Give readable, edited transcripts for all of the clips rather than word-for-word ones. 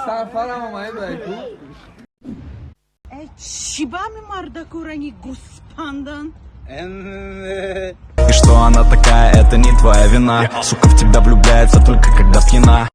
Сарфарам омаед байку. Э, чӣ ба ми мардакорани гӯспандан? И что она такая, это не твоя вина. Сука в тебя влюбляется только когда пьяна.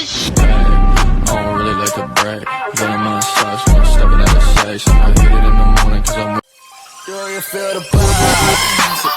I don't really like to brag, but I'm on sauce when I'm stepping out of sight. I'ma hit it in the morning 'cause I'm Do you feel the vibes?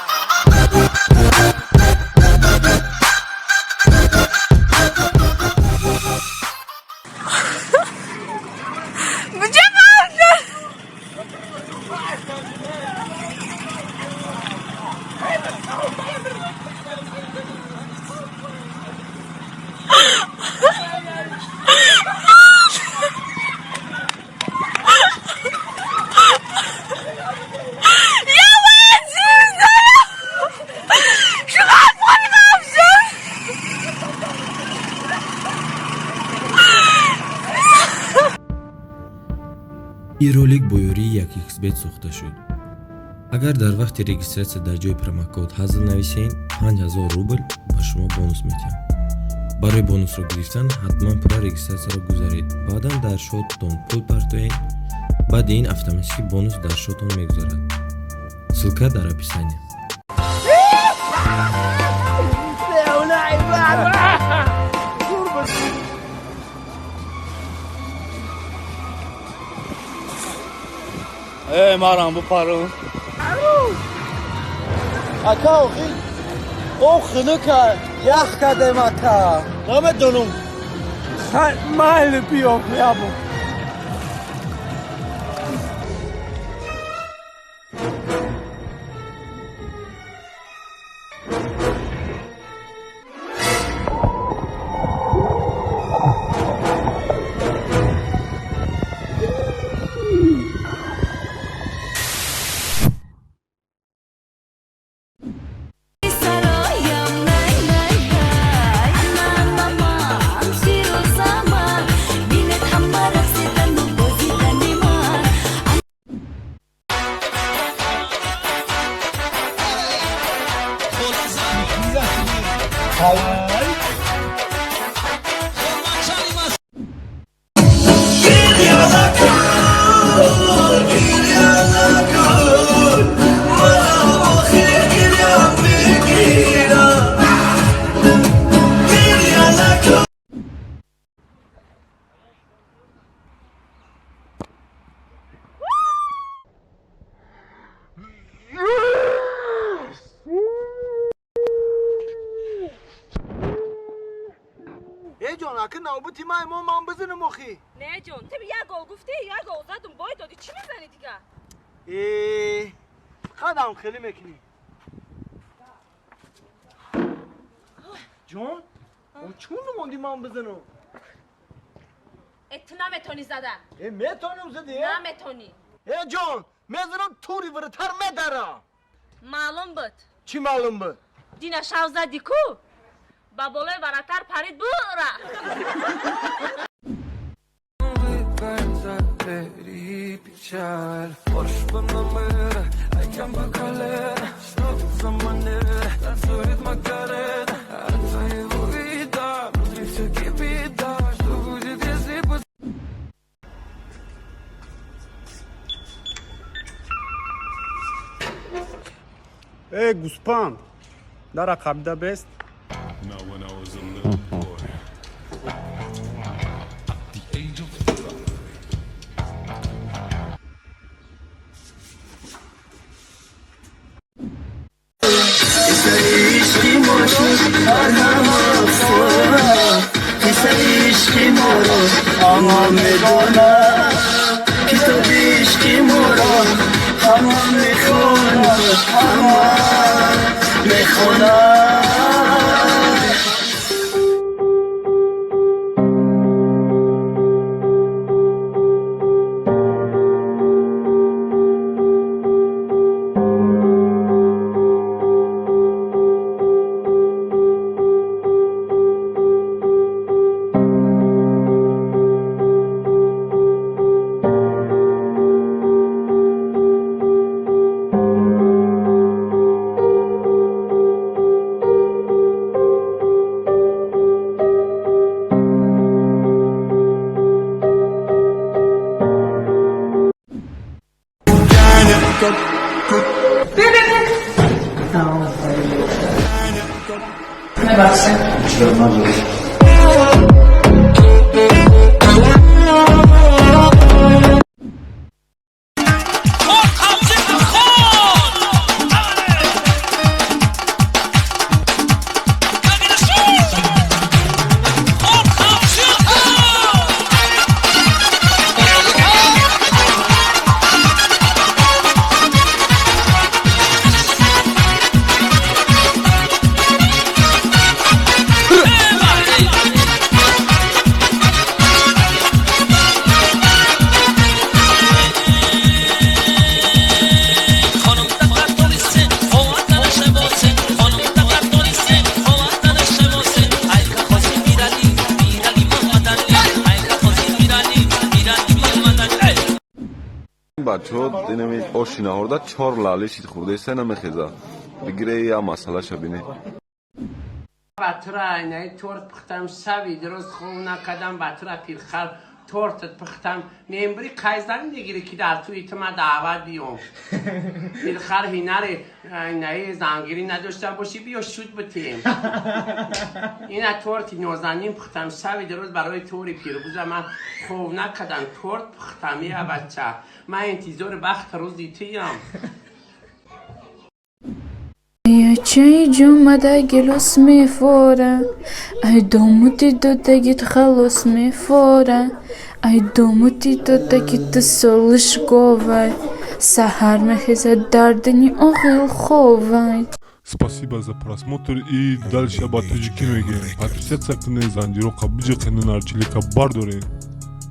Ин ролик бо ёрии 1xBet сохта шуд. Агар дар вақти регистрация дар ҷои промокод ҳазл нависед, 5000 рубл ба шумо бонус медиҳам. Барои бонусро гирифтан ҳатман пурра регистрация ро гузаред, баъдан дар счёт тон пул партоед. Баъди ин автоматически бонус дар счёт он мегузарад. Ссылка дар описание. Э, марам бупарум. Ака, охи о хунука ях кардем, ака. Намедонам. Майли, биё хиябо. Сароям най най най, ана мамам широзама, бинед ҳама рақсидану бозидани ман. Э ҷон, ака, навбати май, мо ман бизанам охи. Не ҷон, ту як гол гуфтӣ, як гол задум, бой додӣ, чӣ мезанӣ дига? Э, қадам хеле мекунӣ. Ҷон, о чун намонди ман бизанам? Э, ту наметонӣ задан. Э, метонам зади. Наметонӣ. Э ҷон, мезанам, тури вратарь медарам. Маълум буд. Чӣ маълум буд? Дина шав задӣ ку, ба болои вратарь парид бура. Печаль. Porsche Panamera, ay Calera. Что за манера, танцует Макарена. От твоего вида внутри все кипит, да. Что будет, если Э, гӯспанд дара қабида бест. Now, when I was a little boy, at the age of 5, Ишқи мо шуд ҳама афсона, қиссаи ишқи моро ҳама медонад, китоби ишқи. Ишқи моро ҳама мехонад, ҳама мехонад. Бачаҳо, инами оши наҳорда чор лалиши хӯрдаиса, намехеза. Бигире, я масъалаша бине. Батра инаи торт пухтам, шаби дуруст хоб накардам. Батра, пирхар, тортат пухтам. Мембри қайзан мегирӣ, ки дар тӯи ту ма даъват биём. Пирхар, ҳинари инаи зангирӣ надошта бошӣ, биё, шуд битем. Ина торти нозанин пухтам шаби дуруст. Барои тори пирбуза ман хоб накардам, торт пухтам. Я бача, ман интизори бахт рӯзи туям. Ячаи ҷумада гилос мефора, ай домути додагит халос мефора, ай домути додагит солиш говай, саҳар мехезад, дардини оғил ховай. Спасибо за просмотр, и дальше ба тоҷикӣ мегӯем. Подписаться кунед, занҷироқа биҷиқенед, нарчилика бардоред.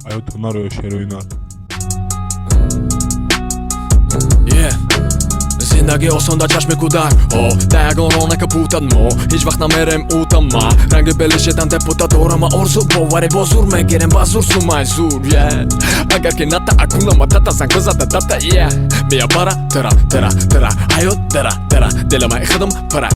Аёто нароя, шерои нар. Yeah. Зиндагӣ осон дар чашми кӯдак. О да ягон роҳ накапутад, мо ҳеҷ вақт намерем утама. Ранги белишедан депутат дорама, орзу боваре бо зур мегирем, ба зур сумай зур. Yeah. Агар ки ната акунама тата занг бизада дата. Yeah. Мия бара тара тара тара ҳаёт дара дара диламай худам пара.